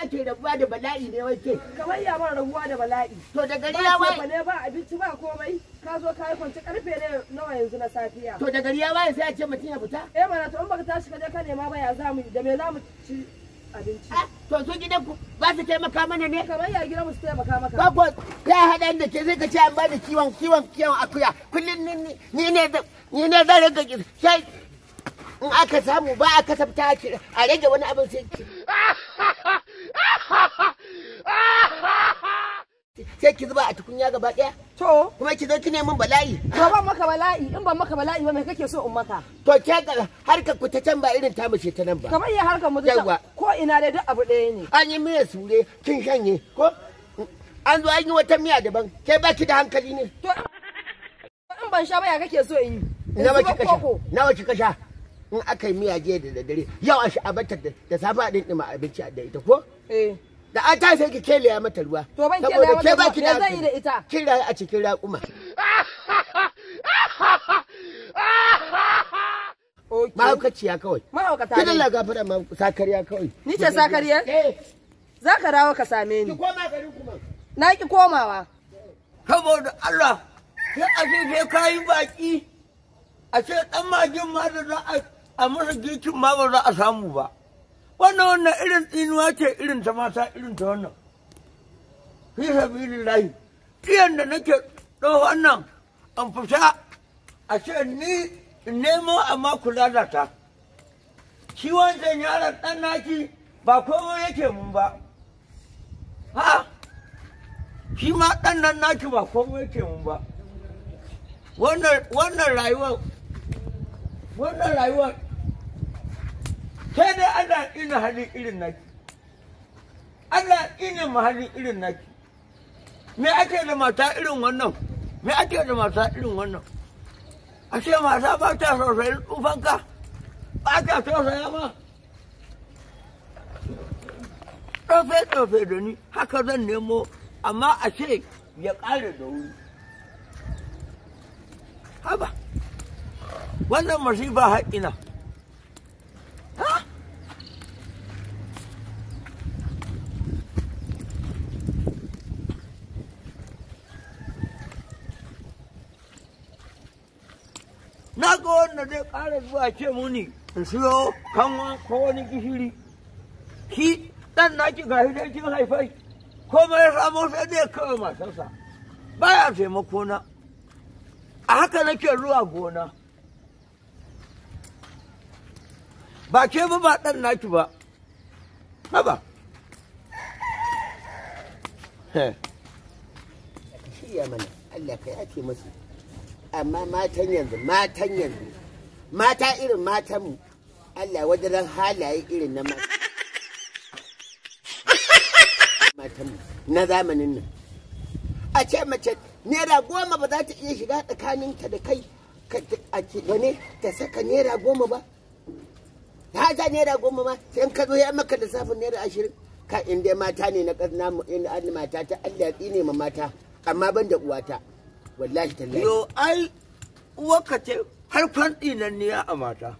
Ake rabuwa da bala'i ne wai ke. Kamar ya ban rabuwa da bala'i. To da gari ya waye. Ba ne ba abinci ba komai. Ka zo ka yi kwanci karfe ne nawa yanzu na safiya. To da gari ya waye sai a ce mutum ya fita? Eh mana to in baka tashi ka je ka nema ba ya za mu da me za mu ci abinci? To su gidan ku ba su taimaka mana ne? Kamar ya gidan mu su taimaka maka. Ba ko ya haɗa da ke sai ka ce an bani kiwon kiwon kiwon akuya. Kullum ni ne zan rage sai in aka samu ba a kasafta a rage wani abin sai sai ki zuba a tukunya gaba ɗaya. To kuma ki zo ki nemi bala'i. To ban maka bala'i, in ban maka bala'i ba me kake so in maka? To ke ga harkar ku ta can ba irin ta mace ta nan ba. Kamar ya harkar mu ta can ko ina dai duk abu ɗaya ne. An yi miyar sure kin shanye ko an zo an yi wata miya daban ke ba ki da hankali ne. To in ban sha ba ya kake so in yi? Nawa kika sha? Nawa kika sha? In aka yi miya jiya da daddare yau a sha'abatar da safe a ɗinɗima abinci da ita ko? Eh. Da an ta sai ki kelaya mata ruwa. To ban kelaya mata ruwa, me zan yi da ita? Kin rayu a cikin raƙuma. Okay. Mahaukaciya kawai. Mahaukata ne. Kin Allah gafara ma sakarya kawai. Ni ce sakariyar? Eh. Za ka dawo ka same ni. Ki koma garin kuma. Na ki komawa. Saboda Allah sai a ce sai kayi baki a ce ɗan magin ma da za a masa girkin ma ba za a samu ba. Wannan irin tsinuwa ce irin ta mata irin ta wannan. Fi sabilillahi. Iyan da nake tsohon nan an fita a ce ni in nemo amma kula da ta. Shi wancan yaron ɗan naki ba komai yake mun ba. Ha? Shi ma ɗan nan naki ba komai yake mun ba. Wannan rayuwar wannan rayuwar sai dai Allah ina hali irin naki. Allah ina mahali irin naki. Me ake da mata irin wannan? Me ake da mata irin wannan? A ce mata ba ta tausayin tsufanka, ba ta tausaya ma. Tsofe-tsofe da ni haka zan nemo amma a ce ya ƙare da wuri. Haba, wannan masifa haƙina. Ha? Na ga wanda zai ƙara zuwa ce muni in siyo kanwa ko wani gishiri. Shi ɗan naki ga shi dai kin haifai, komai ya samo sai dai kawai matarsa. Baya taimako na. A haka nake zuwa gona. Ba ke ba ba ɗan naki ba. Haba. Ka shirya mana Allah ka yafe musu. Amma matan yanzu, matan yanzu, mata irin matanmu, Allah wajen halaye irin na matanmu na zamanin nan. A ce mace ₦10 ba za ta iya shiga tsakaninta da kai a ce wane ta saka ₦10 ba. Ta sa ₦10 ma sai in ka zo ya maka lissafin ₦20. Ka in dai mata ne na ƙasna in mata ta Allah ya tsine ma mata amma ban da uwata. Wallahi tallahi. Yo ai uwarka ce har kwanɗi nan ne a mata.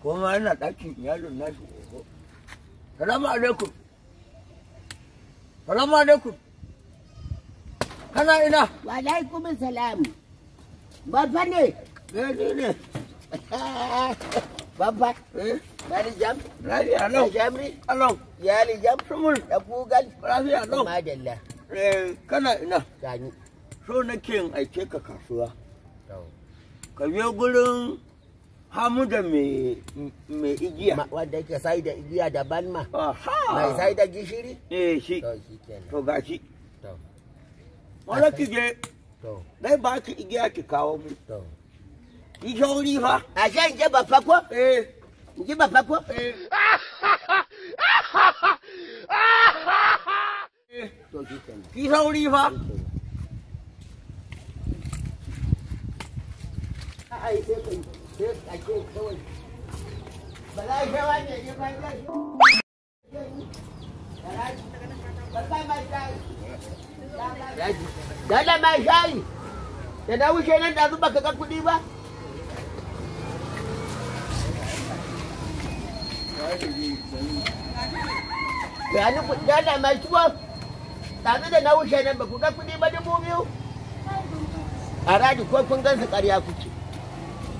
Kuma yana ɗakin iyalin nashi oho. Salamu alaikum. Salamu alaikum. Kana ina? Wa alaikum salam. Babba ne. Eh ne. Babba. Eh. Bari jam. Lafiya lau. Jamri. Lau. Iyali jam. Sumul. Da kugal. Lafiya lau. Madalla. Eh kana ina? Gani. So nake in aike ka kasuwa. Ka je gurin Hamuda mai igiya. Wanda yake sai da igiya da balma. Aha. Mai sai da gishiri? Eh shi. To shi kenan. To gashi. To. Wala ki je. To. Dai ba ki igiya ki kawo mu. To. Ki sauri fa. A shan je babba ko? Eh. In ji babba ko? Eh. To shi kenan. Ki sauri fa. Ai sai kai sai a ce kawai. Ba za a shawa ne ya ba za. Ba za ma Dala mai shayi. Da na wuce nan da zuba ka ga kuɗi ba. Ya ni kuɗi dala mai tuwo. Ɗazu da na wuce nan ba ku ga kuɗi ba 2000. A radi ko kun gansu ƙarya kuke.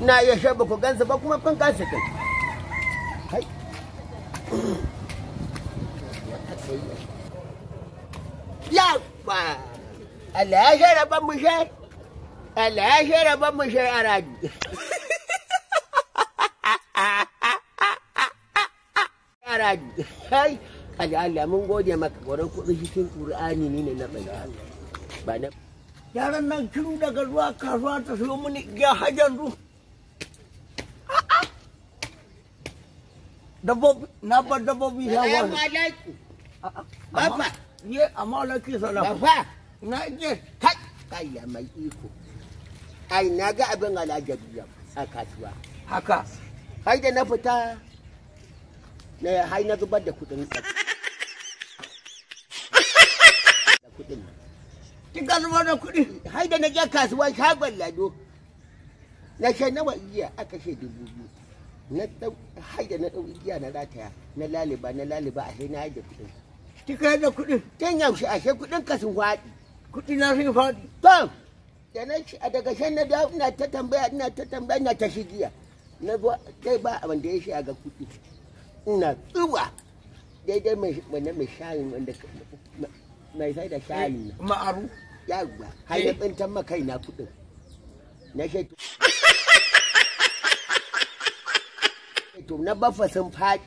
Ina iya shan ba ku gansu ba kuma kun gansu kai. Hai. Yawwa! Allah ya share ban mu share. Allah ya share ban mu share a radi. A radi. Hai. Allah Allah mun gode maka gwaron kuɗi cikin Qur'ani ni ne na bai. Ba na Yaran nan tun daga zuwa kasuwa ta siyo mini igiya har yanzu. Dabbobi, na bar dabbobi Salamu shawa. alaikum. Baffa. Ye, amma alaikum salam. Baffa. Na je. Kai. Kai ya mai iko. Ai na ga abin alajabi yau a kasuwa. Haka. Hai da na fita na hai na zubar da kuɗin. Da kuɗin. Kika zubar da kuɗi. Hai da na je kasuwa shagon Lado. Na ce nawa igiya aka ce 2000. Na ɗau hai da na ɗau igiya na rataya na laliba na laliba ashe na yi da kuɗin. Kika yi da kuɗi. Tun yaushe ashe kuɗin ka sun faɗi. Kuɗi na sun faɗi. To, da na ci a daga shan na dawo ina ta tambaya ina ta tambaya ina ta shigiya. Na zo dai ba abin da ya shi a ga kuɗi. Ina tsuwa daidai mai wanda mai shayin wanda mai sai da shayin nan. Ma'aru. Yawwa, har ya tsintan ma kaina kuɗin. Na ce to na bafa sun faɗi.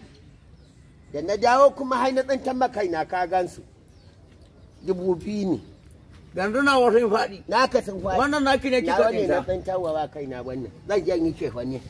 Da na dawo kuma har na tsintan ma kaina ka gansu. 2000 ne. Yanzu na wasu faɗi. Naka sun faɗi. Wannan naki ne Na kika wane na ɗinka. tsintawa wa kaina wannan. Zan je in yi cefa ne.